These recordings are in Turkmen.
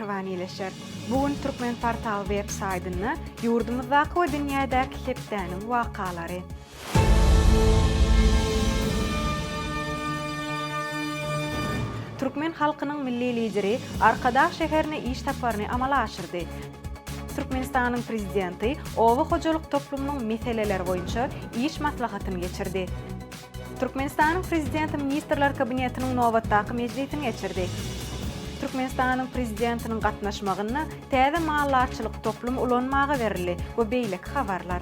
mähriban ildeşler! Bu gün Türkmenportal web saýtynda ýurdumyzdaky we dünýädäki hepdäniň wakalary. Türkmen halkynyň Milli Lideri Arkadag şäherine iş saparyny amala aşyrdy. Türkmenistanyň Prezidenti oba hojalyk toplumynyň meseleleri boýunça iş maslahatyny geçirdi. Türkmenistanyň Prezidenti Ministrler Kabinetiniň nobatdaky mejlisini geçirdi. Türkmenistanyň Prezidentiniň gatnaşmagynda täze maldarçylyk toplumy ulanmaga berildi we beýleki habarlar.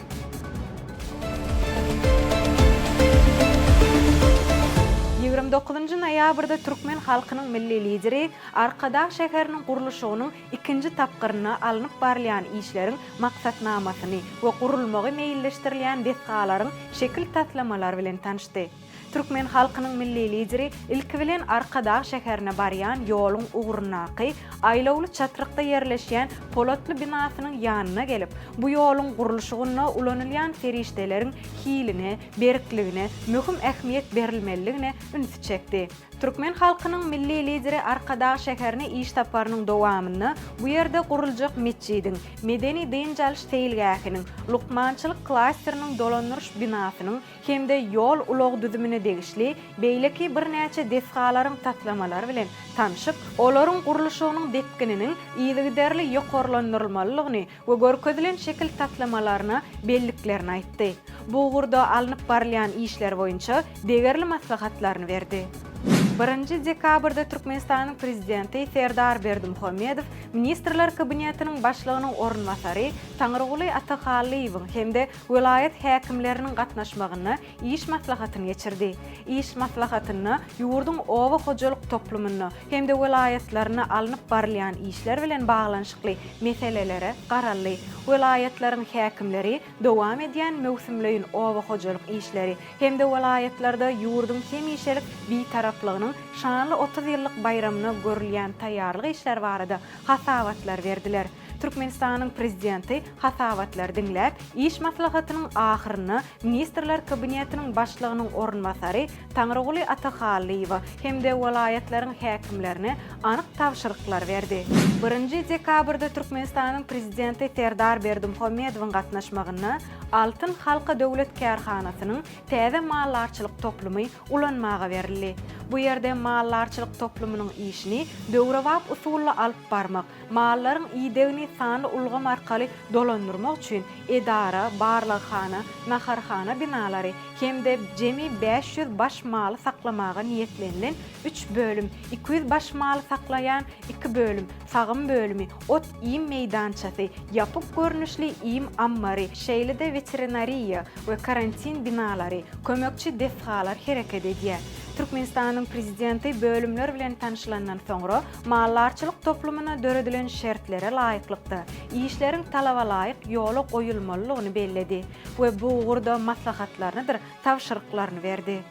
29 noýabrda türkmen halkynyň Milli Lideri Arkadag şäheriniň gurluşygynyň ikinji tapgyrynda alnyp barylýan işleriň maksatnamasyny we gurulmagy meýilleşdirilýän desgalaryň şekil taslamalary bilen tanyşdy. Türkmen halkynyň Milli Lideri ilki bilen Arkadag şäherine barýan ýoluň ugrundaky aýlawly çatrykda ýerleşýän Polatly binasynyň ýanyna gelip, bu ýoluň gurluşygynda ulanylýan serişdeleriň hiline, berkligine möhüm ähmiýet berilmelidigine ünsi çekdi. Türkmen halkynyň Milli Lideri Arkadag şäherine iş saparynyň dowamynda bu ýerde guruljak metjidiň, medeni-dynç alyş seýilgähiniň, lukmançylyk klasteriniň dolandyryş binasynyň hem-de ýol-ulag düzümine degişli beýleki birnäçe desgalaryň taslamalary bilen tanşyp, olaryň gurluşygynyň depgininiň yzygiderli ýokarlandyrylmalydygyny we görkezilen şekil taslamalaryna belliklerini aýtdy. Bu ugurda alnyp barylýan işler boýunça degerli maslahatlaryny berdi. Birinji dekabrda Türkmenistanyň Prezidenti Serdar Berdimuhamedow Ministrler Kabinetiniň Başlygynyň orunbasary Taňryguly Atahallyýewiň hem-de welaýat häkimleriniň gatnaşmagynda iş maslahatyny geçirdi. Iş maslahatynda ýurduň oba hojalyk toplumynda hem-de welaýatlarynda alnyp barylýan işler bilen baglanyşykly meselelere garaldy. Welaýatlaryň häkimleri dowam edýän möwsümleýin oba hojalyk işleri hem-de welaýatlarda ýurduň hemişelik Bitaraplygynyň şanly 30 ýyllyk baýramyna görülýän taýýarlyk işleri barada hasabatlar berdiler. Türkmenistanyň Prezidenti hasabatlary diňläp, iş maslahatynyň ahyrynda Ministrler Kabinetiniň Başlygynyň orunbasary Taňryguly Atahallyýewe hem-de welaýatlaryň häkimlerine anyk tabşyryklar berdi. Birinji dekabrda Türkmenistanyň Prezidenti Serdar Berdimuhamedowyň gatnaşmagynda Altyn halka döwlet kärhanasynyň täze maldarçylyk toplumy ulanmaga berildi. Bu ýerde maldarçylyk toplumynyň işini döwrebap usulda alyp barmak, Mallaryň idegini sanly ulgam arkaly dolandyrmak üçin edara, barlaghana, naharhana binalary hem-de jemi 500 baş maly saklamaga niýetlenilen üç bölüm, 200 baş maly saklaýan iki bölüm, sagym bölümi, ot-iým meýdançasy, ýapyk görnüşli iým ammary, şeýle-de weterinariýa we karantin binalary, kömekçi desgalar hereket edýär. Türkmenistanyň Prezidenti bölümler bilen tanyşylandan soňra, Maldarçylyk toplumyna döredilen şertlere laýyklykda, işleriň talabalaýyk ýola goýulmalydygyny belledi we bu ugurda maslahatlarynydyr tabşyryklaryny berdi.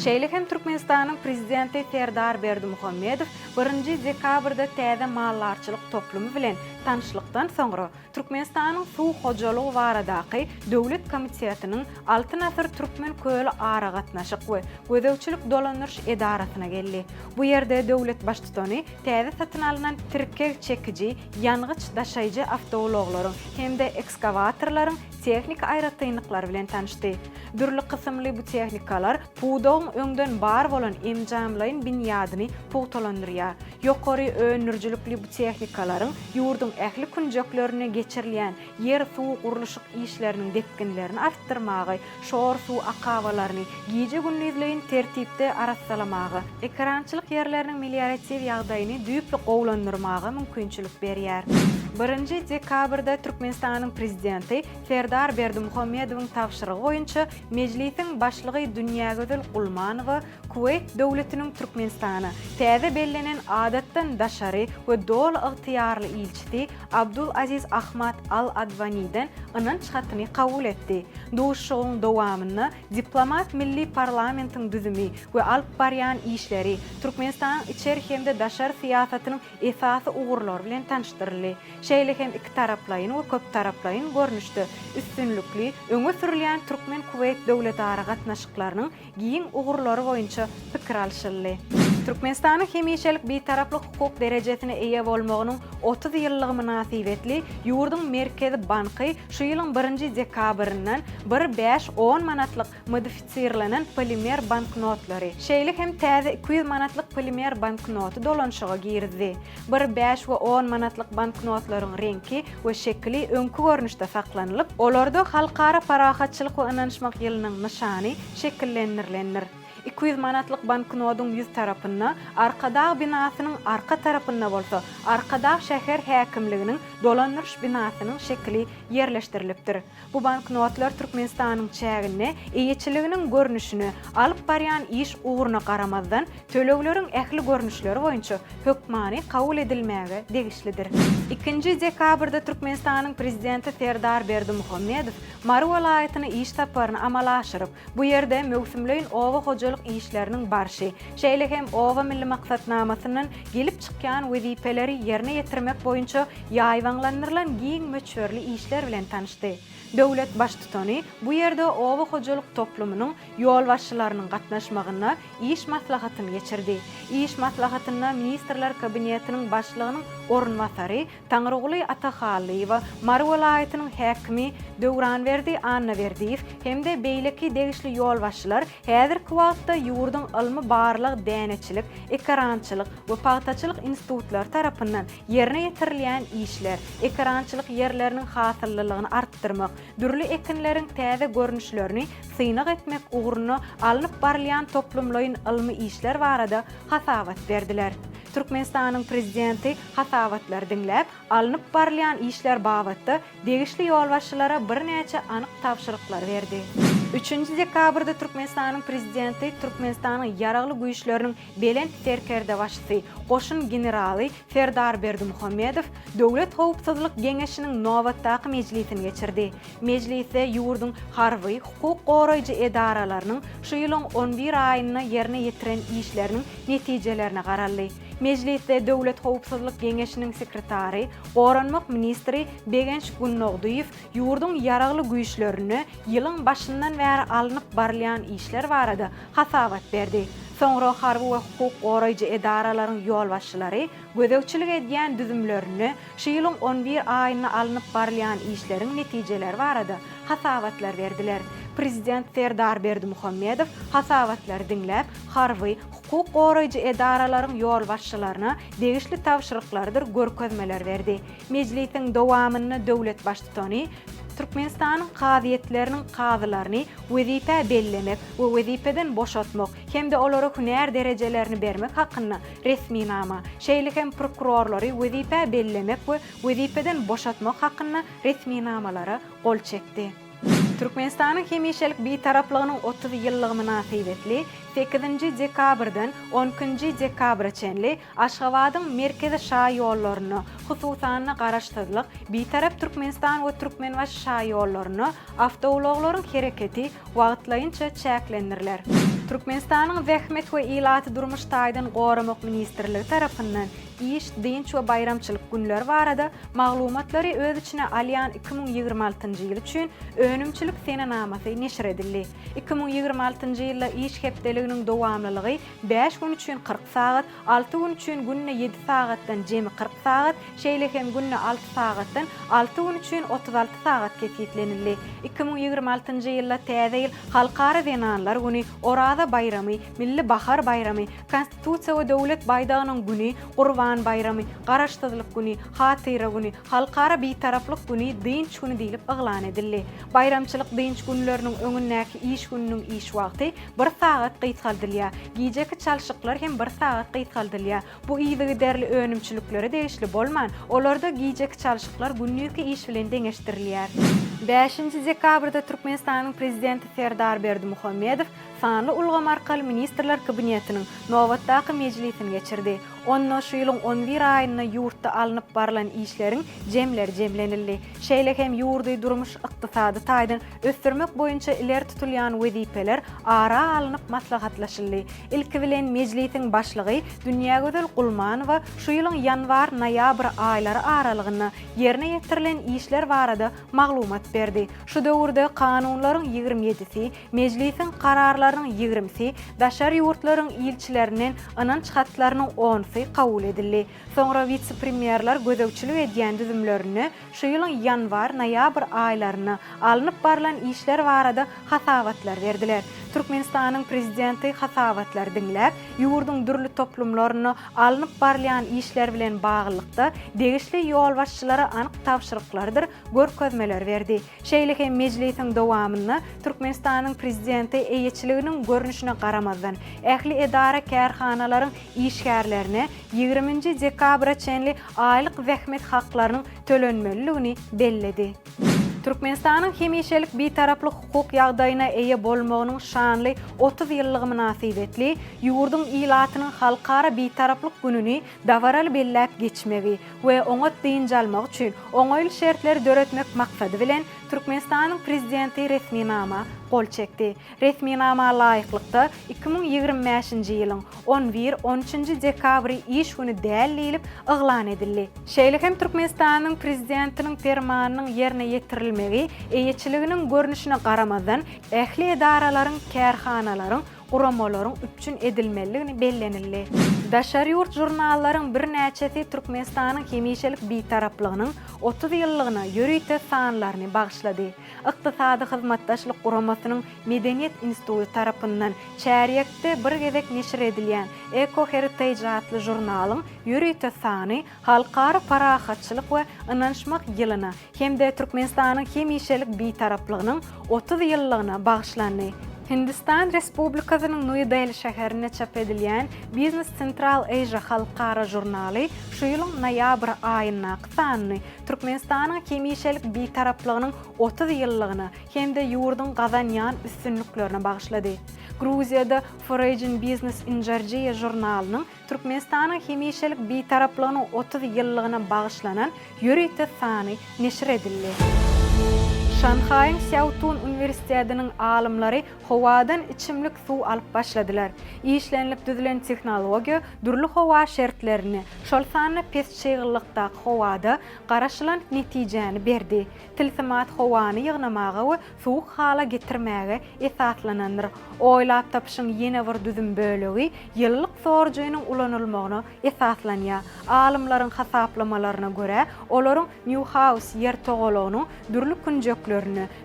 Şeýle hem Türkmenistanyň Prezidenti Serdar Berdimuhamedow birinji dekabrda täze maldarçylyk toplumy bilen tanyşlykdan soňra, Türkmenistanyň Suw hojalygy baradaky döwlet komitetiniň Altyn asyr Türkmen köli aragatnaşyk we gözegçilik dolandyryş edarasyna geldi. Bu ýerde döwlet Baştutany täze satyn alnan tirkeg çekiji, ýangyç daşaýjy awtoulaglaryň hem-de ekskawatorlaryň tehniki aýratynlyklary bilen tanyşdy. Dürli kysymly bu tehnikalar pudagyň öňden bar bolan enjamlaýyn binýadyny pugtalandyrýar. Ýokary öndürijilikli bu tehnikalaryň ýurduň ähli künjeklerinde geçirilýän ýer-suw gurluşyk işleriniň depginlerini artdyrmagy, şor suw akabalaryny gije-gündizleýin tertipde arassalamaga, ekerançylyk ýerleriniň melioratiw ýagdaýyny düýpli gowulandyrmaga mümkinçilik berýär. Birinji dekabrda Türkmenistanyň Prezidenti Serdar Berdimuhamedowyň tabşyrygy boýunça Mejlisiň Başlygy Dünýägözel Gulmanowa Kuweýt Döwletiniň Türkmenistana täze bellenen Adatdan daşary we Doly ygtyýarly ilçisi Abdul Aziz Ahmad Al-Adwaniden ynanç hatyny kabul etdi. Duşuşygyň dowamynda diplomat milli parlamentiň düzümi we alyp barýan işleri, Türkmenistanyň içeri hem-de daşary syýasatynyň esasy ugurlary bilen tanyşdyryldy. Şeýle hem ikitaraplaýyn we köptaraplaýyn görnüşde üstünlikli öňe sürülýän türkmen-kuweýt döwletara gatnaşyklarynyň giň ugurlary boýunça pikir alşyldy. Türkmenistanyň hemişelik Bitaraplyk hukuk derejesine eýe bolmagynyň 30 ýyllygy mynasybetli ýurduň Merkezi banky şu ýylyň birinji dekabryndan bir, bäş, on manatlyk modifisirlenen polimer banknotlary, şeýle hem täze 200 manatlyk polimer banknoty dolanyşyga girizdi. Bir, bäş we on manatlyk banknotlaryň reňki we şekili öňki görnüşde saklanylyp, olarda Halkara parahatçylyk we ynanyşmak ýylynyň nyşany şekillendirilendir. 200 manatlyk banknodyň ýüz tarapynda Arkadag binasynyň arka tarapynda bolsa Arkadag şäher häkimliginiň dolandyryş binasynyň şekili ýerleşdirilipdir. Bu banknotlar Türkmenistanyň çäginde eýeçiliginiň görnüşine, alyp barýan iş ugruna garamazdan, tölegleriň ähli görnüşleri boýunça hökmany kabul edilmäge degişlidir. Ikinji dekabrda Türkmenistanyň Prezidenti Serdar Berdimuhamedow Mary welaýatyna iş saparyny amala aşyryp, bu ýerde möwsümleýin oba hojalyk işleriniň barşy, şeýle hem Oba milli maksatnamasyndan gelip çykýan wezipeleri ýerine ýetirmek boýunça ýaýbaňlandyrylan giň möçberli işler bilen tanyşdy. Döwlet Baştutany bu ýerde oba hojalyk toplumynyň ýolbaşçylarynyň gatnaşmagynda iş maslahatyny geçirdi. Iş maslahatynda Ministrler Kabinetiniň Başlygynyň orunbasary Taňryguly Atahallyýewa, Mary welaýatynyň häkimi Döwranberdi Annaberdiýew hem-de beýleki degişli ýolbaşçylar häzirki wagtda ýurduň ylmy-barlag däneçilik, ekerançylyk we pagtaçylyk institutlary tarapyndan ýerine ýetirilýän işler, ekerançylyk ýerleriniň hasyllylygyny artdyrmak, dürli ekinleriň täze görnüşlerini synag etmek ugrunda alnyp barylýan toplumlaýyn ylmy işler barada hasabat berdiler. Türkmenistanyň Prezidenti hasabatlary diňläp, alnyp barylýan işler babatda degişli ýolbaşçylara birnäçe anyk tabşyryklary berdi. Üçünji dekabrda Türkmenistanyň Prezidenti Türkmenistanyň Ýaragly Güýçleriniň Belent Serkerdebaşysy, goşun generaly Serdar Berdimuhamedow Döwlet howpsuzlyk geňeşiniň nobatdaky mejlisini geçirdi. Mejlisde ýurduň harby, hukuk goraýjy edaralarynyň şu ýylyň on bir aýynda ýerine ýetiren işleriniň netijelerine garaldy. Mejlisde Döwlet howpsuzlyk geňeşiniň sekretary, goranmak ministri Begenç Gündogdyýew ýurduň Ýaragly Güýçlerinde ýylyň başyndan bäri alnyp barylýan işler barada hasabat berdi. Soňra harby we hukuk goraýjy edaralaryň ýolbaşçylary gözegçilik edýän düzümlerinde şu ýylyň on bir aýynda alnyp barylýan işleriň netijeleri barada hasabatlar berdiler. Prezident Serdar Berdimuhamedow hasabatlary diňläp, harby, hukuk goraýjy edaralaryň ýolbaşçylaryna degişli tabşyryklarydyr görkezmeler berdi. Mejlisiň dowamynda döwlet Baştutany Türkmenistanyň kazyýetleriniň kazylaryny wezipä bellemek we wezipeden boşatmak hem-de olara hünär derejelerini bermek hakynda resminama, şeýle hem prokurorlary wezipä bellemek we wezipeden boşatmak hakynda resminamalara gol çekdi. Türkmenistanyň hemişelik Bitaraplygynyň 30 ýyllygy mynasybetli sekizinji dekabrdan on ikinji dekabra çenli Aşgabadyň merkezi şaýollarynda, hususan-da, Garaşsyzlyk, Bitarap Türkmenistan we Türkmenbaşy şaýollarynda awtoulaglaryň hereketi wagtlaýynça çäklendiriler. Türkmenistanyň Zähmet we ilaty durmuş taýdan goramak ministrligi tarapyndan iş, dynç we baýramçylyk günleri barada maglumatlary öz içine alýan 2026-njy ýyl üçin önümçilik senenamasy neşir edildi. 2026-njy ýylda iş hepdeliginiň dowamlylygy bäş gün üçin 40 sagat, alty gün üçin günde ýedi sagatdan jemi 40 sagat, şeýle hem günde alty sagatdan alty gün üçin 36 sagat kesgitlenildi. 2026-njy ýylda Täze ýyl, Halkara zenanlar güni, Oraza baýramy, Milli bahar baýramy, Konstitusiýa we Döwlet baýdagynyň güni, Gurban baýramy, Garaşsyzlyk güni, Hatyra güni, Halkara Bitaraplyk güni dynç güni diýlip yglan edildi. Baýramçylyk dynç günleriniň öňündäki iş gününiň iş wagty bir sagat gysgaldylýar. Gijeki çalşyklar hem bir sagat gysgaldylýar. Bu yzygiderli önümçiliklere degişli bolman, olarda gijeki çalşyklar gündizki iş bilen deňeşdirilýär. Bäşinji dekabrda Türkmenistanyň Prezidenti Serdar Berdimuhamedow sanly ulgam arkaly Ministrler Kabinetiniň nobatdaky mejlisini geçirdi. Onda şu ýylyň on bir aýynda ýurtda alnyp barlan işleriň jemleri jemlenildi. Şeýle hem ýurdy durmuş-ykdysady taýdan ösdürmek boýunça ileri tutulýan wezipeler ara alnyp maslahatlaşyldy. Ilki bilen Mejlisiň Başlygy Dünýägözel Gulmanowa şu ýylyň ýanwar-noýabr aýlary aralygynda ýerine ýetirilen işler barada maglumat berdi. Şu döwürde kanunlaryň 27-si, Mejlisiň kararlarynyň ýigrimisi, daşary ýurtlaryň ilçilerinden ynanç hatlarynyň onusy kabul edildi. Soňra wise-premýerler gözegçilik edýän düzümlerinde şu ýylyň ýanwar-noýabr aýlarynda alnyp barlan işler barada hasabatlar berdiler. Türkmenistanyň Prezidenti hasabatlary diňläp, ýurduň dürli toplumlarynda alnyp barylýan işler bilen baglylykda degişli ýolbaşçylara anyk tabşyryklarydyr görkezmeleri berdi. Şeýle hem mejlisiň dowamynda Türkmenistanyň Prezidenti eýeçiliginiň görnüşine garamazdan, ähli edara-kärhanalaryň işgärlerine ýigriminji dekabra çenli aýlyk zähmet haklarynyň tölenmelidigini belledi. Türkmenistanyň hemişelik Bitaraplyk hukuk ýagdaýyna eýe bolmagynyň şanly 30 ýyllygy mynasybetli ýurduň ilatynyň Halkara Bitaraplyk gününi dabaraly belläp geçmegi we oňat dynç almagy üçin oňaýly şertleri döretmek maksady bilen, Türkmenistanyň Prezidenti resminama gol çekdi. Resminama laýyklykda, 2025-nji ýylyň on bir, on üçünji dekabry iş güni däl diýlip yglan edildi. Şeýle hem Türkmenistanyň Prezidentiniň Permanynyň ýerine ýetirilmegi eýeçiliginiň görnüşine garamazdan, ähli edaralaryň, kärhanalaryň, guramalaryň üpjün edilmelidigini bellenildi. Daşary ýurt žurnallaryň birnäçesi Türkmenistanyň hemişelik Bitaraplygynyň 30 ýyllygyna ýörite sanlaryny bagyşlady. Ykdysady Hyzmatdaşlyk Guramasynyň Medeniýet instituty tarapyndan çärýekde bir gezek neşir edilýän Eco Heritage atly žurnalyň ýörite sany Halkara parahatçylyk we ynanyşmak ýylyna hem-de Türkmenistanyň hemişelik Bitaraplygynyň 30 ýyllygyna bagyşlandy. Hindistan Respublikasynyň Nýu-Deli şäherinde çap edilýän Business Central Asia halkara žurnaly şu ýylyň noýabr aýyndaky sanyny Türkmenistanyň hemişelik Bitaraplygynyň 30 ýyllygyna hem-de ýurduň gazanýan üstünliklerine bagyşlady. Gruziýada Foreign Business in Georgia žurnalynyň Türkmenistanyň hemişelik Bitaraplygynyň 30 ýyllygyna bagyşlanan ýörite sany neşir edildi. Şanhaýyň Sýaotun uniwersitetiniň alymlary howadan içimlik suw alyp başladylar. Işlenilip düzülen tehnologiýa dürli howa şertlerinde, şol sanda pes çyglylykdaky howada garaşylan netijäni berdi. Tilsimat howany ýygnamaga we suwuk hala getirmäge esaslanandyr. Oýlap tapyşyň ýene bir düzüm bölegi ýylylyk sorujynyň ulanylmagyna esaslanýar. Alymlaryň hasaplamalaryna görä, olaryň Nýuhaus Ýer togalagynyň dürli künjeklerinde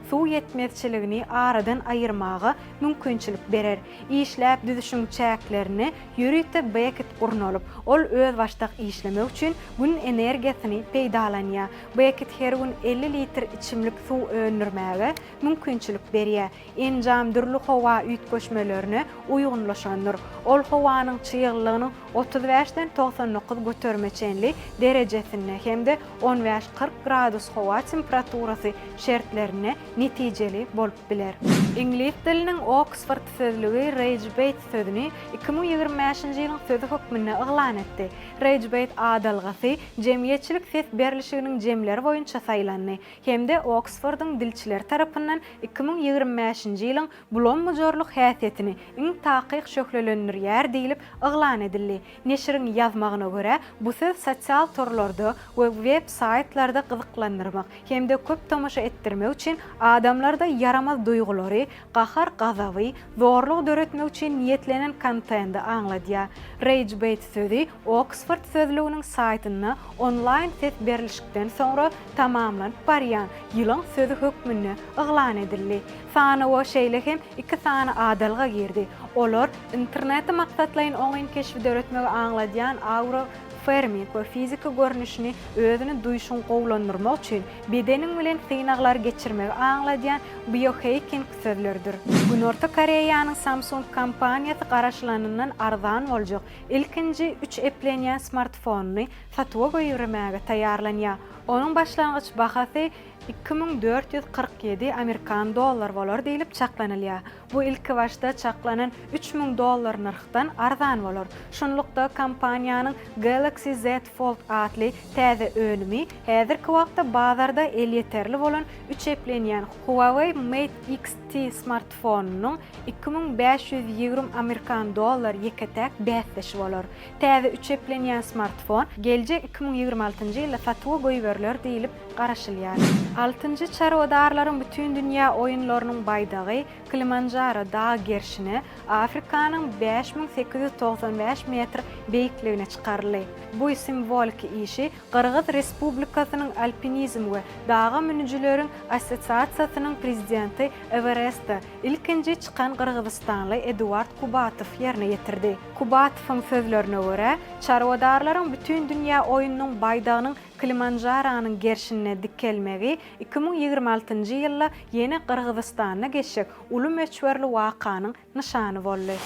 suw ýetmezçiligini aradan aýyrmaga mümkinçilik berer. Işläp düzüşiň çäklerinde ýörite beket gurnalyp, ol özbaşdak işlemek üçin Gün energiýasyny peýdalanýar. Beket her gün 50 litr içimlik suw öndürmäge mümkinçilik berýär. Enjam dürli howa üýtgeşmelerine uýgunlaşandyr. Ol howanyň çyglylygynyň 35-den 99 göterime çenli derejesinde hem-de on bäş-kyrk gradus howa temperaturasy şertlerinde netijeli bolup biler. Iňlis diliniň Oksford sözlügi rage-bait sözüni 2025-nji ýylyň sözi hökmünde yglan etdi. Rage-bait adalgasy jemgyýetçilik ses berlişiginiň jemleri boýunça saýlandy hem-de Oksfordyň dilçileri tarapyndan 2025-nji ýylyň bulam-bujarlyk häsiýetini iň takyk şöhlelendirýär diýlip yglan edildi. Neşiriň ýazmagyna görä, bu söz sosial torlarda we web-saýtlarda gyzyklandyrmak hem-de köp tomaşa etdirmek üçin adamlarda ýaramaz duýgulary, gahar-gazaby, zorlugy döretmek üçin niýetlenen kontendi aňladýar. Rage-bait sözi Oksford sözlüginiň saýtynda onlaýn ses berlişikden soňra tamamlanyp barýan ýylyň sözi hökmünde yglan edildi. Sanawa şeýle hem iki sany adalga girdi. Olar, internete maksatlaýyn oňyn keşbi döretmegi aňladýan aura. Ferming we fiziki görnüşini özüni duýşuňy gowulandyrmak üçin bedeniň bilen synaglary geçirmegi aňladýan bioheýking sözleridir. Günorta Koreýanyň Samsung kompaniýasy garaşylanyndan arzan boljak ilkinji üç eplenýän smartfonyny satuwa goýbermäge taýýarlanýar. Onuň başlangyç bahasy 2447 amerikan dollar bolar diýlip çaklanylýar. Bu ilkibaşda çaklanan 3000 dollar nyrhdan arzan bolar. Şunlukda, kompaniýanyň Galaxy Z Fold atly täze önümi häzirki wagtda bazarda elýeterli bolan üç eplenýän Huawei Mate XT smartfonynyň 2520 amerikan dollar ýeke-täk bäsdeşi bolar. Täze üç eplenýän smartfon geljek 2026-njy ýylda satuwa goýberiler diýlip garaşylýar. Altynjy çarwadarlaryň bütindünýä oýunlarynyň baýdagy Kilimanjaro dag gerşine Afrikanyň 5895 metr beýikligine çykaryldy. Bu simwoliki işi Gyrgyz Respublikasynyň Alpinizm we daga münüjileriň assosiasiýasynyň prezidenti Ewereste ilkinji çykan gyrgyzystanly Eduard Kubatow ýerine ýetirdi. Kubatowyň sözlerine görä, çarwadarlaryň bütindünýä oýnunyň baýdagynyň Kilimanjaranyň gerşinde dikelmegi 2026-njy ýylda ýene Gyrgyzystanda geçjek uly möçberli wakanyň nyşany boldy.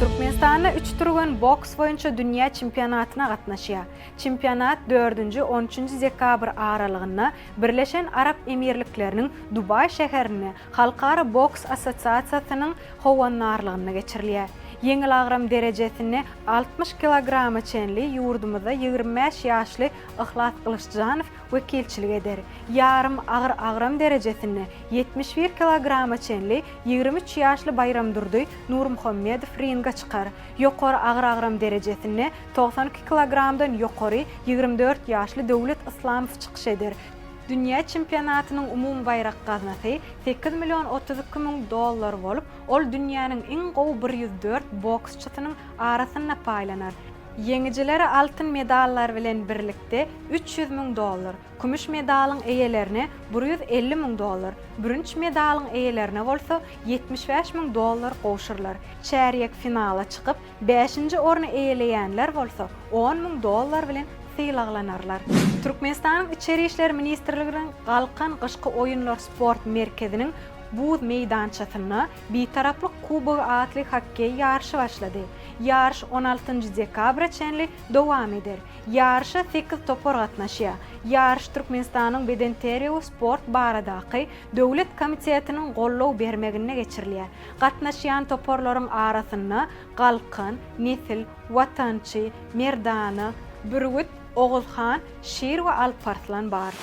Türkmenistanda üç türgen boks boýunça dünýä çempionatyna gatnaşýar. Çempionat dördünji, on üçünji dekabr aralygynda Birleşen Arap Emirlikleriniň Dubaý şäherinde Halkara boks assosiasiýasynyň howandarlygynda geçirilýär. Ýeňil agram derejesinde 60 kilograma çenli ýurdumyzda 25 ýaşly Yhlas Gylyçjanow wekilçilik eder. Ýarym agyr agram derejesinde 71 kilograma çenli 23 ýaşly Baýramdurdy Nurmuhammedow ringe çykar. Ýokary agyr agram derejesinde 92 kilogramdan ýokary 24 ýaşly Döwlet Yslamow çykyş eder. Dünýä çempionatynyň umumy baýrak gaznasy 8 million 32 müň dollar bolup, ol dünýäniň iň gowy 104 boksçysynyň arasynda paýlanar. Ýeňijilere altyn medallar bilen birlikde 300 müň dollar, kümüş medalyň eýelerine 150 müň dollar, bürünç medalyň eýelerine bolsa 75 müň dollar gowşurylar. Çärýek finala çykyp, Bäşinji orny eýeleýänler bolsa on müň dollar bilen sylaglanarlar. Türkmenistanyň Içeri işler ministrliginiň Galkan gyşky oýunlar sport merkeziniň buz meýdançasynda Bitaraplyk kubogy atly hokkeý ýaryşy başlady. Ýaryş on altynjy dekabra çenli dowam eder. Ýaryşa sekiz topar gatnaşýar. Ýaryş Türkmenistanyň Bedenterbiýe we sport baradaky döwlet komitetiniň goldaw bermeginde geçirilýär. Gatnaşýan toparlaryň arasynda Galkan, Nesil, Watançy, Merdana, Bürgüt, Oguzhan, Şir we Alparslan bar.